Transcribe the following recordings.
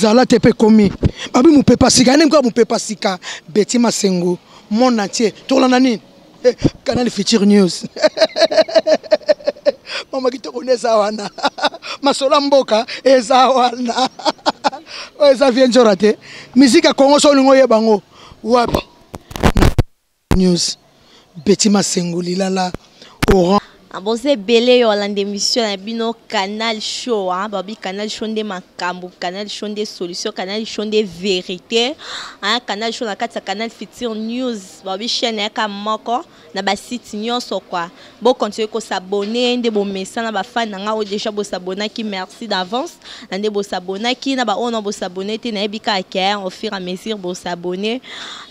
Zala te pe komi babi mupepa sika nini kaka mupepa sika Betty Masengo monde entier tolanda nini eh, Canal Future News mama kitoko nde eza wana masolo ya mboka eza wana oyo eza vie nzora te miziki ya Congo so olingi oyeba yango wapi News Betty Masengo lilala orange. Ah, boza ebele yo olanda émission na bino canal show hein? Babi canal show nde makambo, canal show nde solution, canal show nde vérité hein? Canal show na kati ya Canal Future News, babi chaîne yaka moko na ba site nyonso quoi. Bo continuer ko s'abonner nde bomesana ba fan na nga oyo déjà bo s'abonnaki, merci d'avance na nde bo s'abonnaki na ba oyo na bo s'abonner te, nayebi kaka ke au fur et à mesure bo s'abonner.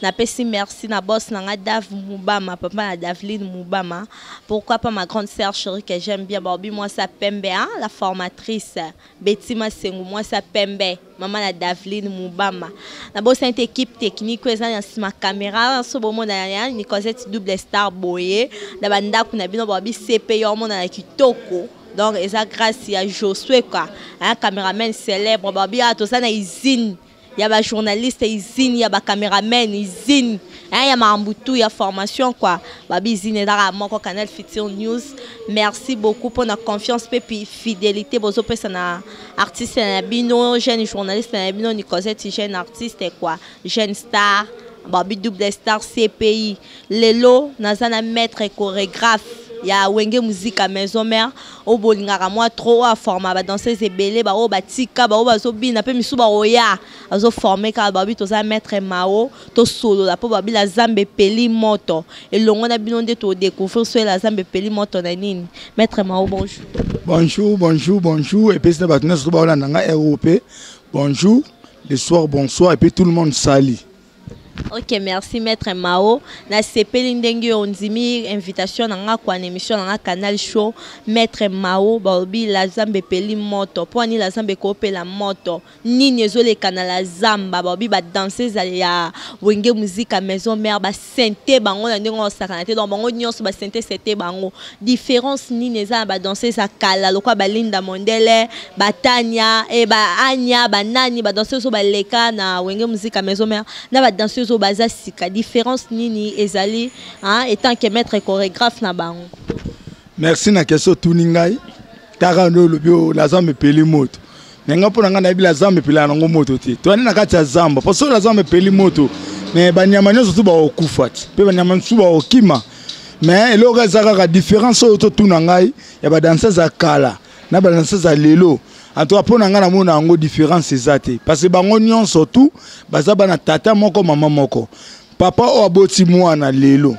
Napesi merci na boss na nga Dave Mubama, papa na Daveline Mubama, pourquoi pas ma grande sœur chérie que j'aime bien, baobi mwasa pembe hein, la formatrice Betty Masengu mwasa pembe, mama na Daveline Mubama. Nabosani te équipe technique oyo eza na nsima caméra, so bomona ya Nicosette double star boye na bandako na bino, baobi CP yo omona na kitoko. Donc eza grâce ya Josué quoi, un cameraman célèbre, baobi ah toza na usine ya ba journaliste, usine ya ba cameraman, usine hein, ya makambo tout ya formation quoi, babi usine ezaka moko Canal Future News. Merci beaucoup pour la confiance pe puis fidélité bozopesa na artiste na bino, jeune journaliste na bino Nicosette, jeune artiste quoi, jeune star, babi double star CPI. Lelo naza na maître chorégraphe ya Wenge Musica Maison Mère, oyo bolingaka mwa trop, oyo aforma ba danseuse ebele, ba oyo batika, ba oyo bazobina mpe misu baoya azoforme kaka. Babi toza maître Mao, tosolola mpo babi la Zambe epeli moto elongo na bino nde todécouvrir so la Zambe epeli moto na nini. Maître Mao, bonjour. Bonjour, bonjour, bonjour. Epesi na bato nyonso to baolanda nga ROP, bonjour, le soir bonsoir, et puis tout le monde sali. Ok, merci maître Mao. Nasepeli ndenge ondimi invitation na nga kwa na émission na nga Canal Show. Maître Mao, baobi la Zambe peli moto. Po ani la Zambe ko pela moto? Nini ezoleka na la Zamba? Baobi ba danseuse ya Wenge Musica Maison Mère ba sente bango na ndenge osakana te. Donc bango nyonso ba sente sete bango. Différence nini eza na ba danseuse ya kala lokwa ba Linda Mondele, ba Tania et ba Anya, ba nani, ba danseuse oyo baleka na Wenge Musica Maison Mère na ba danseuse oyo baza sika, différence nini ezali hein, étant que maître chorégraphe na bango? Merci na question otuni ngai. Taka nde olobi oyo la Zamba epeli moto, me nga mpo na ngai nayebi la Zamba epelaka nango moto te. Toyandi na kati ya zamba mpo soki la Zamba epeli moto, me banyama nyonso tu bakokufa ti mpe banyama mosusu bakokima. Me eloko eza kaka différence oyo totuna ngai ya badanseuse ya kala na badanseuse ya lelo, en tout cas mpo na ngai namona yango différence eza te, parce que bango nyonso tu baza bana tata moko mama moko. Papa oyo aboti mwana lelo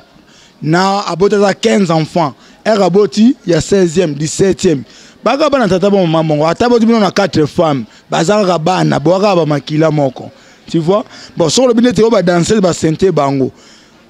na aboti aza 15 enfants, ere aboti ya 16e 17e, baka bana tata bo mama moko, ata aboti bino na 4 femmes, baza kaka bana boa kaka bamakila moko, tu vois. Bon, soki olobi neti oyo badanseuse basente bango,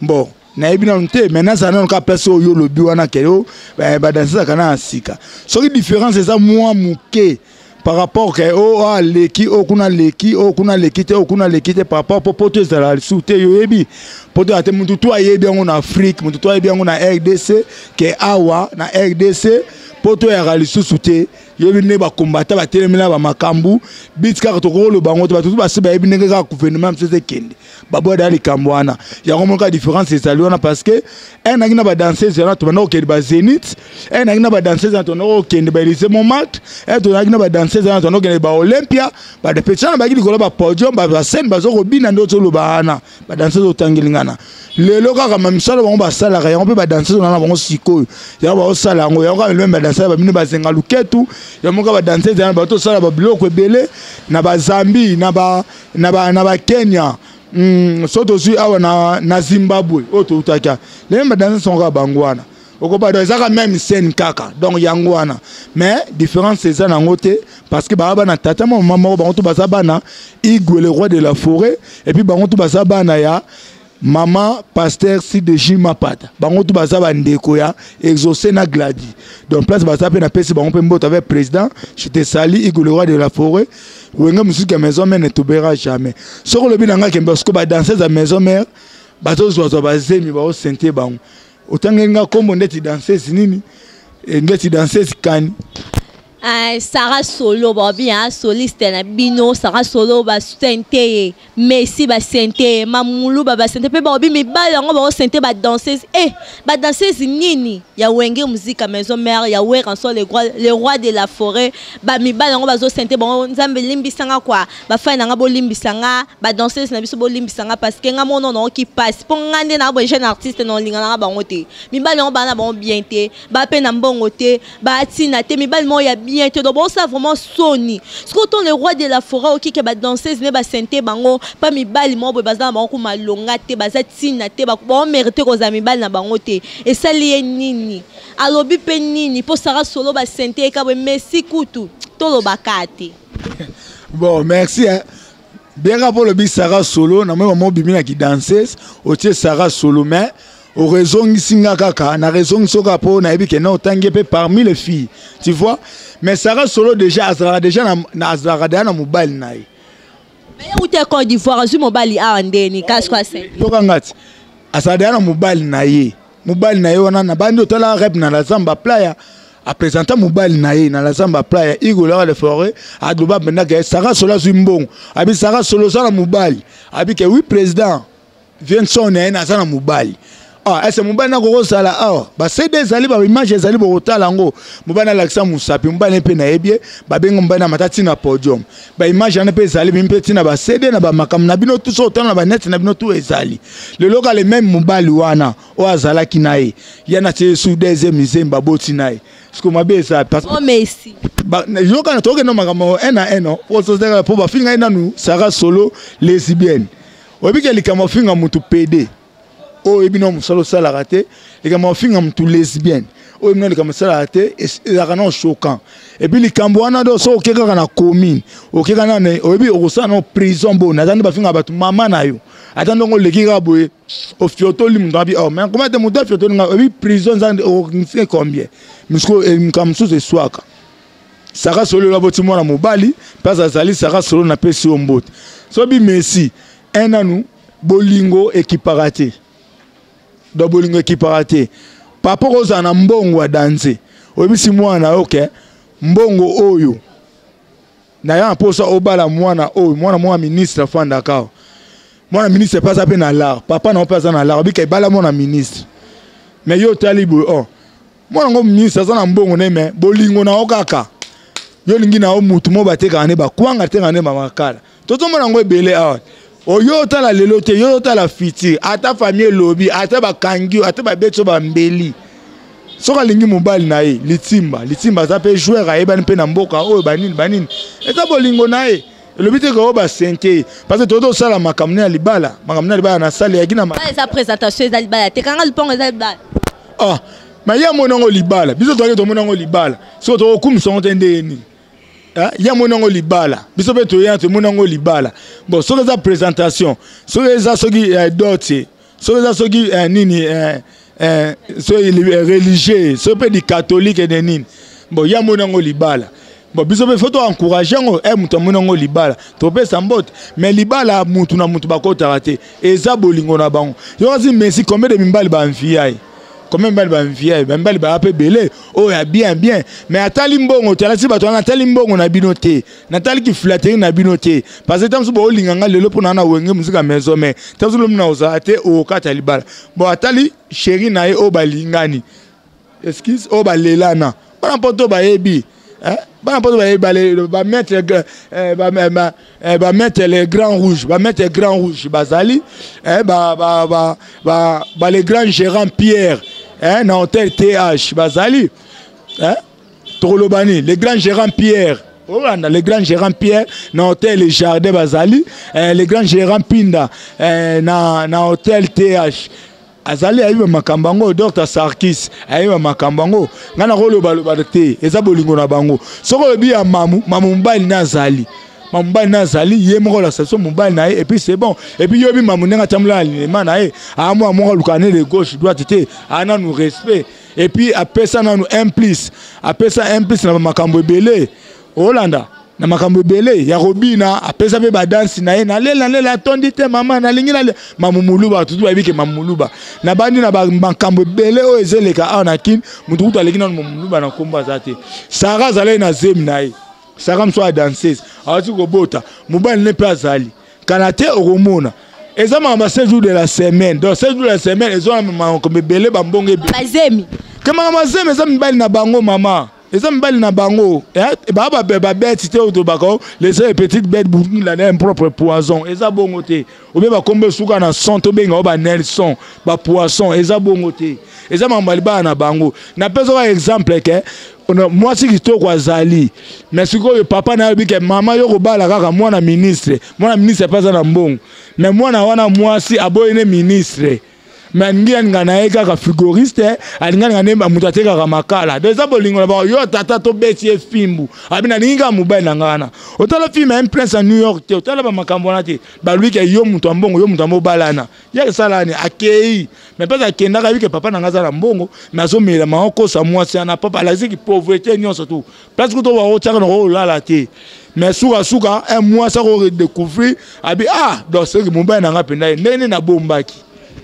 bon nayebi nanu te, mais nazala nanu kaka place oyo olobi wana ke oyo badanseuse azalaka na ya sika. Soki différence eza mwa moke par rapport ke oyo aleki oyo kuna aleki oyo kuna aleki te oyo kuna aleki te, par rapport po poto ezala lisusu te, yoyebi poto ya te, mutu tu ayebi yango na Afrique, mutu tu ayebi yango na RDC, ke awa na RDC poto eyaka lisusu te. Yoyebi ndenge bakombata batelemela bamakambo bit kaka tokoloba yango te, bato tu basi bayebi ndenge kaka gouvernement mosusu ekende baboya likambo wana. Yango moko différence ezali wana, parce que un nangi na badanseuse wana tobanda kokende ba Zénith, un nangi na badanseuse wana tobanda kokende ba Élysée Montmartre, un tozalaki na badanseuse wana tobanda kokende ba Olympia, badepetana bayaki likolo ba podium bascène bazo kobina nde ozoloba wana badanseuse otangeli ngana. Lelo kaka mamisala bango basalaka yango mpe badanseuse wana bango sikoyo yango baosala yango, yango kaka meme badanseuse babino bazenga luketu, yango kaka badanseuse wana batosala babiloko ebele na bazambi na ba na ba na ba Kenya, so tozwi awa na Zimbabwe oyo toutaki lelo badanseuse songo kaka bango wana okoba, donc ezaka même scène kaka, donc yango wana. Mais différence eza nango te, parce que baa bana tata mama moko, bango to baza bana Igwe le roi de la forêt, et puis bango to baza bana ya mama pasteur CDJ Mapata, bango to baza bandeko ya Exaucé na Gladi. Donc place baza mpe napesi bango mpe mboto avec président, je te salue Igwe le roi de la forêt. Wenge Musica ya Maison Mère ne tombera jamais. Soki olobi na ngai kembe parce que badanseuse ya Maison Mère bazozwazwa bazemi baosente bango, otangeli nga nkombo ndeti danseuse nini, ndeti danseuse kani. Ah, Sarah Solo babi hein, soliste na bino Sarah Solo ba sente ye Messi ba sente ye Mamulu ba ba sente pe babi mibali yango ba sente ba danseuse eh ba danseuse nini ya Wenge Musica Maison Mère ya Werrason le roi de la forêt ba mibali yango bazo sente bango Nzambe limbisa nga quoi ba fan na nga bolimbisa nga ba danseuse na biso bolimbisa nga parce que nga mono na oki passe po nga nde na bo jeune artiste na olinga na bango te mibali yango bana bango bien te ba pe na mbongo te ba tina te mibali moko ya bien te donc bosala vraiment soni sikoyo ton le roi de la forêt okike ba danseuse ne basente bango pa mibali moko boye baza na bango kuma malonga te baza tina te baomérite kozala mibali na bango te esali ye nini alobi mpe nini mpo sara solo basente ye kabwe messi kutu tolobaka te. Bon, merci hein. Bien kaka mpo olobi Sarah Solo, na moni mama obimi na kidanseuse, otie Sarah Solo, mais orezongisi nga kaka, na rezongisi yo kaka mpo nayebi ke na otangi ye mpe parmi les filles, tu vois. Mais Sarah Solo déjà azalaka déjà na, na azalaka déjà na mobali na ye. Mais ye wuta Côte d'Ivoire azwi mobali awa ndeni kasi kwa se. Yoka nga ti azalaka déjà na mobali na ye. Mobali na ye wana na bandi otala rep na la Zamba Playa apresenta mobali na ye na la Zamba Playa Igolo yaka de forêt aloba mpenza ke Sarah Solo azwi mbongo abi Sarah Solo oza na mobali abi ke oui président Vienson na ye naza na mobali ah ese mobali nako kozala awa ba CD ezali ba image ezali bokotala yango mobali alakisa mosapi mobali mpe nayebi ye babenga mobali na mata ntina podium ba image wana mpe ezali bimi mpe ntina ba CD na ba makambo na bino tout so otala na ba net na bino tout ezali lelo ka le même mobali wana oyo azalaki na ye ya na tie su deuxième nzembo aboti na ye siko mabe eza yoka na tokende makambo un na un po bafinga ye nanu Sarah Solo lesbienne oyebi ke likambo afinga mutu pede oyo oyebi na mosala osalaka te likambo afinga mutu lesbienne oyo bino likambo esalaka te ezalaka nao choquant epuis likambo wana do soki oke kaka na commune oke kaka nani oyebi okosala nao prison boni ata nde bafingaka bato mama na yo ata ndongo oleki kaka boye ofiotoli moto abi oh mais comment te moto afiotoli nga oyebi prison eza okokisi combien misiko makambo mosusu eswaka Sara Solo oyo aboti mwana mobali mpe azali Sara Solo napesi yo mbote soki Messi un nanu bolingo ekipaka te donc bolingo ekipaka te papa okozala na mbongo ya danze oyebisi mwana na yo ke mbongo oyo naya na mposa obala mwana oyo mwana mwa ministre afandaka awa mwana ministre mpe aza mpe na lar papa na yo mpe aza na lar obika ebala mwana ministre mais yo otali boye oh mwana yango ministre aza na mbongo ne me bolingo na yo kaka yo olingi na yo mutu mo batekaka nde bakwanga tekaka nde bamakala tozomona yango ebele awa oyo otala lelo te yo otala futur ata famille elobi ata bakangi yo ata babeti yo bambeli soki alingi mobali na ye litimba litimba aza mpe joueur ayebani mpe na mboka oyo banini banini eza bolingo na ye elobi te koyo basente ye parce que toyoti osala makambo ne ya libala makambo ne ya libala nasali yaki na eza présentation eza libala te kanga lupango eza libala ah ma ye amoni yango libala biso toyaki tomoni yango libala soki tokokumisa yango te ndenge nini ye amoni yango libala biso mpe toya tomoni yango libala bon soki eza présentation soki eza soki eh, dot soki eza soki eh, nini eh, eh, soki eh, religieux soki mpe di catholique de nini bon ye amoni yango libala bon biso mpe fo to encourage yango e moto amoni yango libala topesa mbote mais libala mutu na mutu bakotaka te eza bolingo na bango yo kasi messi combien de mibali baenvia ye combien mibali baenvia ye bamibali baya mpe ebele oyo ya bien bien mais atali mbongo te alati bato wana atali mbongo na bino te natali kiflateri na bino te parce que ntango mosusu boolinga nga lelo mpo na na wenge mosika maison mais ntango mosusu lobi na ozala te okokata libala bon atali sheri na ye oyo balingani excuse oyo balelana bana mpoto bayebi bana mpoto bayebi bamaître bamaître le grand rouge bamaître grand rouge bazali ba le grand gérant Pierre na hôtel TH bazali tokoloba nini le grand gérant Pierre olanda le grand gérant Pierre na hôtel Le Jardin bazali le grand gérant Pinda na hôtel TH azali ayebi makambo yango Dr Sarkis ayebi makambo yango ngai nakolobaloba te eza bolingo na bango soki olobi ya mamu mamu mobali na azali mamu mobali na azali ye moko olakisa biso mobali na ye et puis c'est bon et puis yobi mamu ndenge atambola na linema na ye amwa moko aluka ne de gauche droite te aa nanu respect et puis apesa nanu un plus apesa un plus na makambo ebele olanda Na makambo ebele ya kobina, apesa mpe badansi na ye. Nalela lela atondi te, mama nalingi nalela mamumuluba. Bato tu bayebi ke mamumuluba nabandi na makambo ebele oyo ezeleka awa na Kini. Motu kutu aleki nano mamumuluba na nkombo aza te. Sara azalaki na zemi na ye. Sara mosusu ya danseuse awati kobota, mobali ne mpe azali kana te. Okomona eza makambo ya 7 jours de la semaine. Donc 7 jours de la semaine eza na makambo ebele, bambongo ebele. Bazemi. Ke makambo ya zemi eza mibali na bango, mama, eza mibali na bango. Baa babeti te. Oyo tobaka les petites bêtes bourrent un propre poison, eza bongo te. Obe bakombo esuka na son, tobenga o banelson, bapoisson, eza bongo te. Eza makambo ya libala na bango. Napesaka exemple ke mwasi kitoko azali, mais sikoyo papa na ye ke mama, yo kobala kaka mwana ministre. Mwana ministre mpe aza na mbongo, mais mwana wana mwasi aboyi ne ministre, mais alingi alinga na ye kaka frigoriste, alingi alinga nde moto atekaka makala. Donc eza bolingo na bango. Yo tata, tobeti ye fimbu, abi nalingi kaka mobali na ngai wana. Otala film ya Prince ya New York te, otala bamakambo wana te. Balobi ke yo moto ya mbongo, yo moto ya mobalana ye, esala nini? Akei, mais mpasi akendaka, ayebi ke papa na ngai aza na mbongo, mais azomela maokosa mwasi wana. Papa alakisiki pauvreté nyonso tu, place kutu baotiaka na kolala te. Mais sukasuka un mwasi akoredécouvrir, abi ah, donc soki mobali na ngai mpenza ye, ndenge nini nabombaki?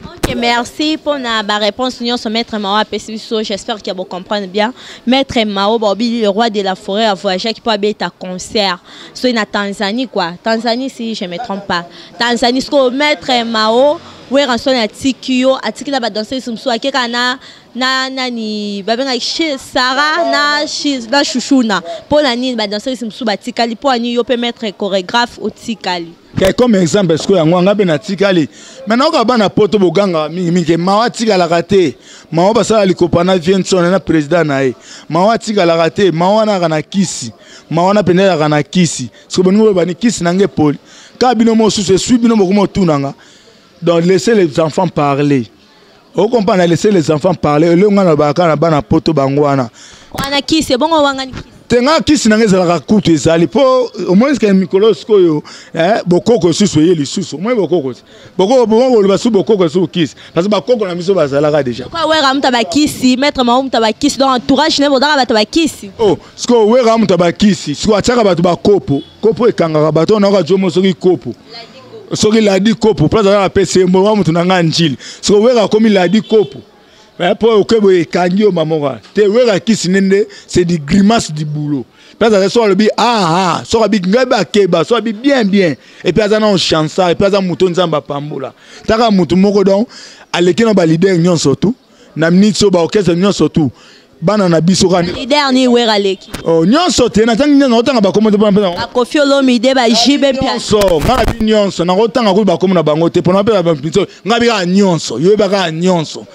Ok, merci pour la réponse nyonso Maître Mao apesi biso. J'espère que vous comprenez bien. Maître Mao Bobi, le roi de la forêt, a voyagé qui peut aller concert. C'est na Tanzanie quoi. Tanzanie, si je me trompe pas. Tanzanie, ce que Maître Mao, Werrason atiki yo, atiki na ba danseuse mosusu, akeka na nani babengaki Sara na Shushuna. Mpo na nini badanseuse mosusu batikali? Mpo ani yo mpe maître chorégraphe otikali? Ke comme exemple sikoyo yango anga mpe natikali. Mais nayoka bana Poto bogangaka mingimingi ke Mawa atikalaka te. Mawa basala likopa na Vienson na président na ye. Mawa atikalaka te. Mawa wana aka na kisi, mawa wana mpenza ezalaka na kisi. Siko boningi oyo bani kisi na nge epoli kaka bino mosusu esui bino bokoma otunanga. Donc laissez les enfants parler, ocomprendre? Laissez les enfants parler. Elongo nga nalobaka kaka na bana Poto, bango wana. Wana kisi ebongo wangani kisi? Te, nga kisi na nga ezalaka kutu ezali mpo omonisi mikolo sikoyo bokoko lisusu eye lisusu. Omoni bokoko te, bokoko bongo koloba su bokoko lisusu kisi, parce que bakoko na biso bazalaka déjà. Kwa Wera mutu bakisi, Maître Mao mutu bakisi, donc entourage ne bozaka bato bakisi. Oh, sikoyo Wera mutu bakisi, sikoyo atiaka bato bakopo kopo ekangaka bato oyo nayoka jomo soki kopo, soki ladi kopo place aza napesi ye mbongo mutu na ngai njili. Sikoyo Wera akomi ladi kopo mpo oke boye ekangi yo mamoko te. Wera kisi nde nde c'est du grimace, du boulot. Place aza soki alobi ah ah, soki abi ngai bakeba, soki abi bien bien. Et puis aza nano chansard, et puis aza moto Nzambe apambola taka motu moko. Donc aleki na baleader nyonso tu na miniti oyo, baorchestre nyonso tu, bana na biso kaka. Leader ni Wera aleki? Oh, nyonso te. Natangi nyonso, nakotanga bakombo te mpona Bakofi Olomide, bajibe mpe. Nyonso nga na bi nyonso nakotanga kutu bakombo na bango te mpona mpe biso nga bi kaka nyonso, yoyeba kaka nyonso.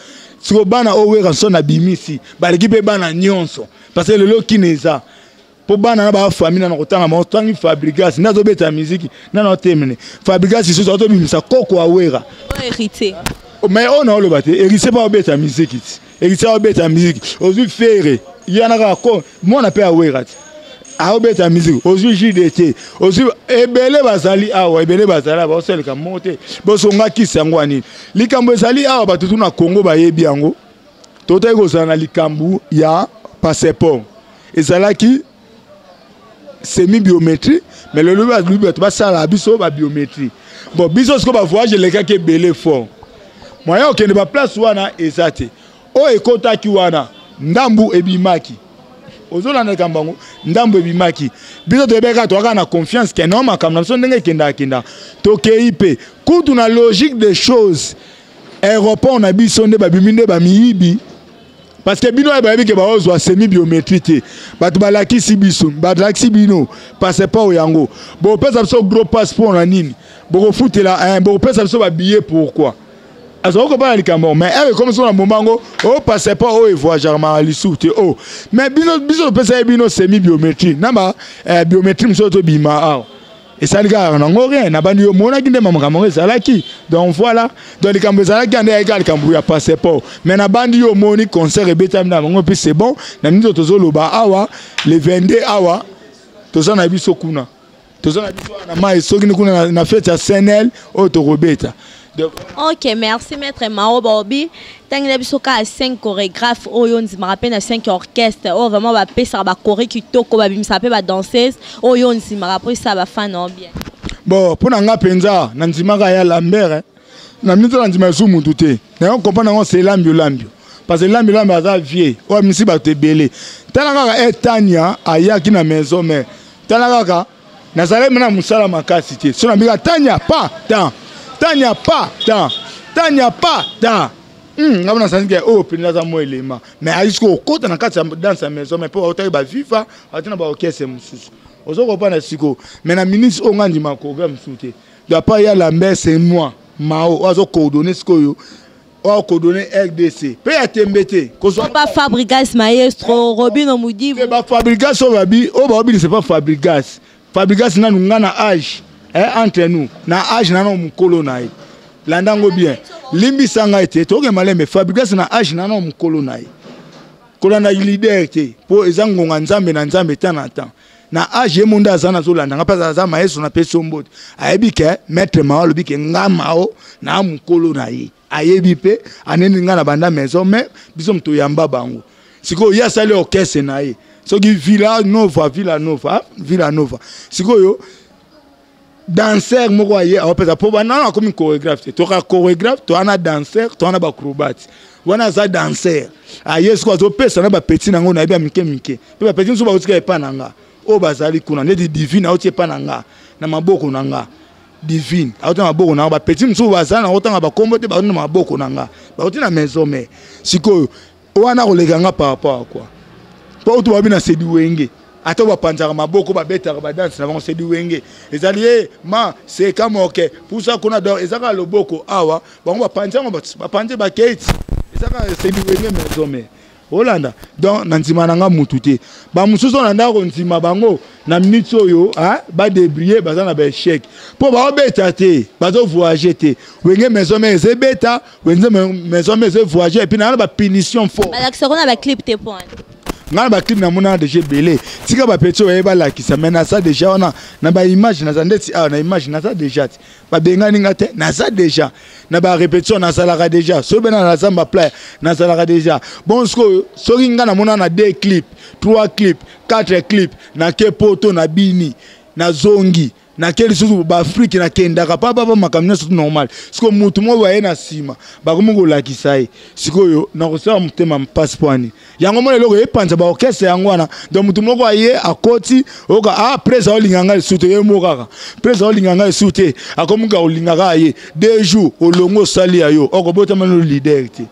Siko bana oyo Wera so na bimisi baleki mpe bana nyonso, parce que lelo kini eza mpo bana na bafamille na kotanga bango. Tangi Fabrigas nde azobeta miziki nana otemene. Fabrigas lisusu azobimisa koko awera. Héritier. Mais oyo naoloba te, Héritier mpe aobeta miziki ti Héritier aobeta miziki. Ozwi Fere, ye wana kaka ko mwana mpe awera ti aobeta miziki. Ozwi JDT, ozwi ebele bazali awa, ebele bazali awa baosaleka moko te. Bosonga kisi yango ya nini? Likambo ezali awa, bato tu na Congo bayebi yango. Totaki kozala na likambo ya passeport, ezalaki semi biométrie, mais lelo balobi bato basala biso babiométrie. Bon, biso sikoyo bavoyage elekaki ebele fort, moyen okende baplace wana eza te. Oyo ekotaki wana ndambu ebimaki, ozolanda likambo yango, ndambu ebimaki. Biso toyebaki kaka, toyaka na confiance ke non, makambo na biso ndenge ekendaka kendaka. Tokei mpe kutu na logique des choses, aéroport na biso nde babimi nde bamiyibi, parce que bino oyo bayebi ke baozwa semi biométrie te. Bato balakisi biso, balakisi bino passeport yango, bopesa biso gros passeport na nini? Bokofutela, bokopesa biso babillet pourquoi? Azalaki kobala likambo, mais ere ekomi so na moma yango o passeport oyo evoyageaka lisusu te. O mais bino, biso topesa ye bino semi biométrie na ba biométrie mosusu tobima awa, esali kaka nango rien. Na bandi yo monaki nde makambo yango ezalaki. Donc voilà, donc likambo ezalaki ande eyaki kaka likambo ya passeport. Mais na bandi yo omoni concert ebetami na bango, puis c'est bon. Na miniti tozoloba awa, le 22 awa toza na biso kuna, toza na biso na mai soki ni kuna na fête ya CNL oyo tokobeta. Donc, Ok, merci maître Mao. Baobi ntangela biso kaka 5 chorégraphe oyo ndimaka, mpe na 5 orchestre oyo vraiment bapesaka bachoré kitoko, babimisaka mpe badanseuse oyo ndimaka mpo esala bafan na bien. Bon, mpo na nga mpenza, na ndimaka ya Lambert, eh. Na minute na ndima esu mutu te, nayo comprendre yango, c'est Lambio Lambio, parce que Lambio Lambio aza vie oyo amisi bato ebele. Tala kaka etania ayaki na maison, mais tala kaka nazalaki na mosala makasi te. So nabika tania pa tan, tania pa tan, tania pa tan. Nga mpona sanzi ke oyo mpenza aza mwa elema, mais ayisi kokota na kati ya danse ya maison, mais mpo autaki baviva, auti na baorchestre mosusu, ozo kopana sikoyo. Mais na ministre oyo nga ndima programme mosusu te. Donc apa ya Lambert, c'est moi Mao oyo azocoordonne sikoyo, oyo acoordonne RDC mpe ya tembe te kozwa. Ba Fabrigas, maestro Robino Mudivu. Bafabrigas oyo babi oyo baobinisa pa Fabrigas. Fabrigas nanu nga na age, eh, entre nous na age nano mokolo na ye, landa yango bien, limbisa ngai te, toke malembe. Fabrigas na age nano mokolo na ye, kolanda leader te, mpo eza ngonga Nzambe na Nzambe, temps na temps. Na age ye mo nde aza, nazolanda nga mpe aza maestro, napesi yo mbote. Ayebi ke maître Mao alobi ke nga Mao na mokolo na ye, ayebi mpe aneni nga na banda maison, mais biso moto oyamba bango. Sikoyo ye asali orchestre na ye, soki Villa Nova, Villa Nova, Villa Nova. Sikoyo danser moko aye aopesa, mpo banano akomi chorégraphe te. Toka chorégraphe, toa na danser, toa na baacrobate. Wana aza danser, aye sikoyo azopesa na bapeti nango, nayebi ya mike mike, mpe bapeti mosusu bakotika epa na nga oyo bazali kuna, neti Divine auti epa na nga, na maboko na nga. Divine auti na maboko na nga, bapeti mosusu baza na kotanga bakombo te, bauti na maboko na nga, bauti na maison. Mais sikoyo wana koleka nga par rapport à quoi? Mpo utu babi na sedi wenge, ata bapanzaka maboko, babetaka badanse na bango, sedi wenge ezali ye ma seka moke pusa kuna. Donc eza kaka loboko awa, bango bapanzi yango, bapanzi baketi, eza kaka sedi wenge maison. Mais olanda, donc na ndima na nga mutu te. Bamosusu oyo nandaka kondima bango na minute oyo badébrie, baza na baéchec mpo baobeta te, bazovoyage te. Wenge maison mère ezebeta, wenge maison mère ezovoyage, et puis naa na bapunition fort. Balakisako na baclip te mpo Ngai na baclip namona déjà ebele. Tika bapeti oyo balakisa, mais naza déjà wana na baimage, naza ndeti awa na image, naza déjà ti babengani nga te, naza déjà na barépétition, nazalaka déjà soki bena na zamba playa, nazalaka déjà. Bon, sikoyo soki nga namona na deux clip, trois clip, quatre clip, nake poto, na bini, nazongi, nake lisusu baafrike, nakendaka papapa, makambo nyonso tu normal. Sikoyo mutu moko baye na nsima, bakomi kolakisa ye. Sikoyo nakosala motema mpasi mpo ani yango mona eloko epanza baorchestre yango wana. Donc mutu moko aye akoti, oyoka ah, prese aolinga ngai lisusu te, ye moko kaka prese aolinga ngai lisusu te, akomi kaka kolinga kaka ye. 2 jours olongo, osali ya yo, okobotama no leader te.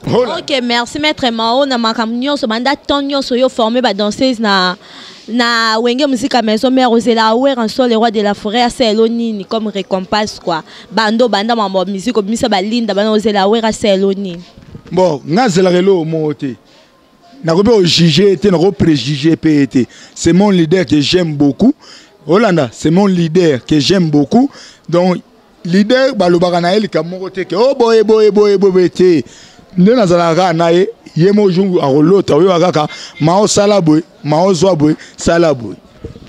Ok, merci maître Mao. Na makambo nyonso, banda temps nyonso yo forme badanseuse na Wenge Musica Maison Mère, ozela Werrason le roi de la forêt asala nini comme récompense quoi? Bando banda mambo ya musique, obimisa balinda bana, ozela Wera asala nini? Bon, nga azelaka eloko moko te, nakoki mpe kojuge te, nakopréjuge mpe ye te. C'est mon leader que j'aime beaucoup. Olanda, c'est mon leader que j'aime beaucoup. Donc leader balobaka na ye likambo moko te ke o boye boye boye boye te. Nde nazalaka kaka na ye, ye mo jour akolota, oyoka kaka maosala boye, maozwa boye, sala boye.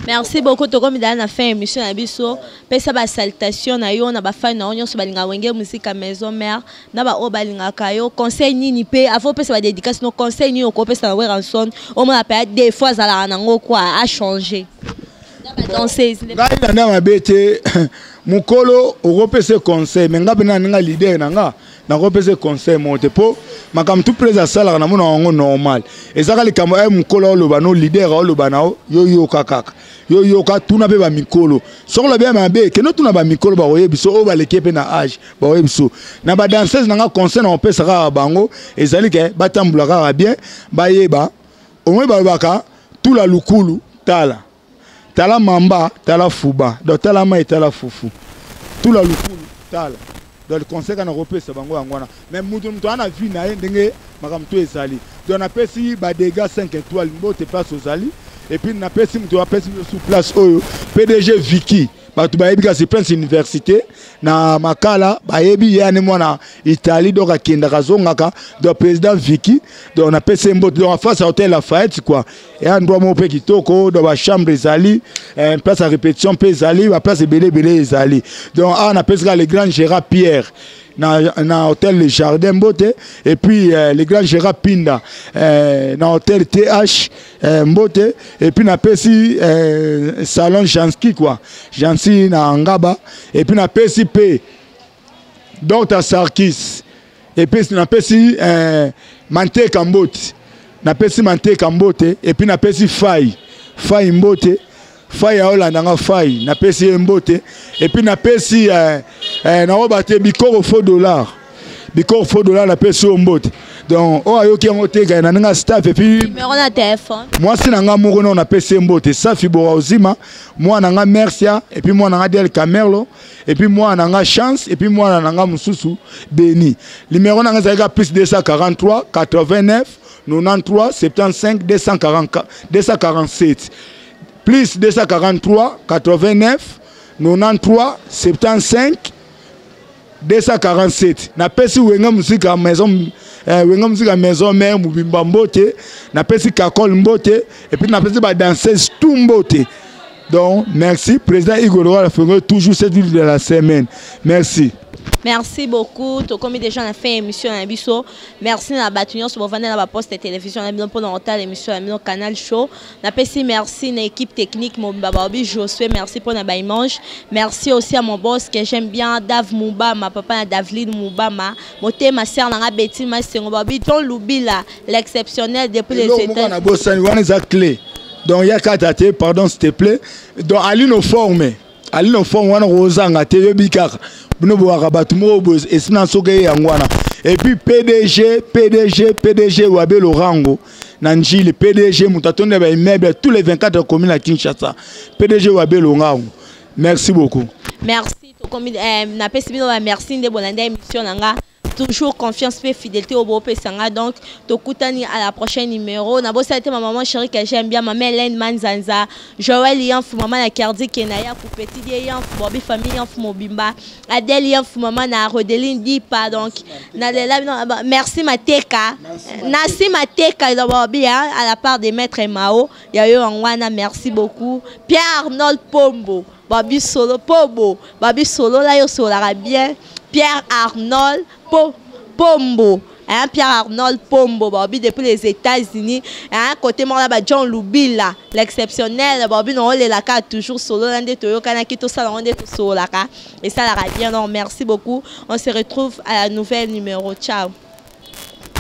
Merci beaucoup. Tokomi dala na fin émission na biso. Pesa basalutation na yo na bafani na yo nyonso balingaka Wenge Musica Maison Mère, na baoyo balingaka yo. Conseil nini mpe avant opesa badédicace no, conseil nini okopesa na Werrason omona mpe des fois azalaka nango quoi, achanger na badanseuse? Ngai na nde mabe te, mokolo okopesa conseil, mais nga mpe na ndenge leader na nga, nakopesa conseil moko te, mpo makambo tu prese asalaka, namona yango normal. Ezaka likambo e mokolo aoloba no, leader aoloba na yo, yoka kaka yo, yoka, tuna mpe bamikolo. Soki olobi ya mabe, kende tuna bamikolo, bakoyebi so oyo baleki mpe na age, bakoyebi so. Na badanseuse na nga, conseil na kopesa kaka bango ezali ke batambola kaka bien, bayeba omoi balobaka tula lukulu, tala tala mamba, tala fuba, donc tala mai, tala fufu, tula lukulu, tala. Donc conseil kaka nakopesa bango yango wana. Mais mutu mutu aza na vie na ye, ndenge makambo to ezali. Donc napesi badega 5 étoile mbote place ozali, et puis napesi moto apesi biso sur place oyo, PDG Vicky. Bato bayebi kasi Prince Université na Makala, bayebi ye ane mwana Italie, donc akendaka azongaka. Donc président Vicky, donc napesi ye mbote. Donc face à hôtel Lafayette quoi, eya endroit moko mpe kitoko. Donc bachambre ezali, place ya répétition mpe ezali, baplace ebele ebele ezali. Donc awa napesi kaka le grand Gérard Pierre na hôtel Le Jardin mbote, et puis le grand Gérard Pinda na hôtel TH mbote, et puis napesi salon Janski quoi, Jansi na Ngaba, et puis napesi pe Dr Sarkis, et puis napesi Manteka mbote, napesi Manteka mbote, et puis napesi Fai Fai mbote, Fai aolanda nga Fai, napesi ye mbote, et puis napesi naoba te bikoro faux dollar, bikoro faux dollar, napesi yo mbote. Donc oyo ayoki yango te kaka na ndenge staff, et puis numéro na téléphone. Mwasi na nga moko nao napesi ye mbote, Safi Bora Ozima, mwana na nga Mercia, et puis mwana na nga Del Camerlo, et puis mwana na nga Chance, et puis mwana na nga mosusu Beni. Numéro na nga ezalaki plus 243 89 93 75 240 247, plus 243 89 93 75 247. Napesi Wenge Musika Maison, Wenge Musika Maison Mère mobimba mbote, napesi Kakol mbote, et puis napesi badanseuse tout mbote. Donc merci président Igor Roi Fengo, toujours cette ville de la semaine. Merci. Merci beaucoup. Tokomi déjà na fin émission na biso. Merci na bato nyonso bovanda na baposte ya télévision na bino mpona kotala émission na bino Canal Show. Napesi merci na équipe technique mobimba, baobi Josué, merci mpona baimage. Merci aussi à mon boss que j'aime bien, Dave Mubama, papa na Daveline Mubama, motema ser nanga Betty Masengo, baobi John Lubila l'exceptionnel depuis les États. Na bosani wana eza clé. Donc ya kata te, pardon, s'il te plaît. Donc alino forme, alino forme wana kozanga te, yobi kaka bino bowaka bato moko boye esina soki ye yango wana. Et puis PDG, PDG, PDG Wabe Lorango na Njili, PDG moto atondi baimmeuble tous les 24 communes ya Kinshasa, PDG Wabe Lorango, merci beaucoup. Merci. Tokomi napesi bino ba merci nde bolanda émission na nga, toujours confiance mpe fidélité oyo bopesa nga. Donc tokutani à la prochaine numéro. Nabosali te ma maman chérie que j'aime bien, mama Hélène Manzanza, Joël Yanfu, mama na Kerdi Kenaya, Kupeti Die Yanfu, Bobi famille Yanfu mobimba, Adèle Yanfu, mama na Rodeline Dipa. Donc nalela bino. Merci Mateka, Nasi Mateka, Bobi, hein, à la part des maîtres Mao ya yo yango wana. Merci beaucoup Pierre Arnold Pombo, babi solo Pombo, babi solo la yo solaka bien, Pierre Arnold po Pombo, hein, Pierre Arnold Pombo, babi depuis les États-Unis, hein, côté moko na ba John Lubila l'exceptionnel, babi na olelaka toujours solo na nde toyokanaki tosala yango nde tosololaka esalaka bien. Donc merci beaucoup, on se retrouve à la nouvelle numéro. Ciao.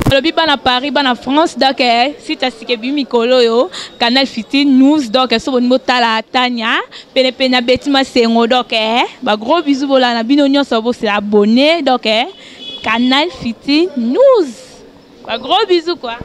Balobi bana Paris, bana France, donc site asike bi mikolo oyo Canal Fiti News. Donc so bolingi botala Tania penepene ya Beti Masengo. Donc bagros bisous, bolala na bino nyonso, bose abonné. Donc Canal Fiti News, bagros bisous quoi.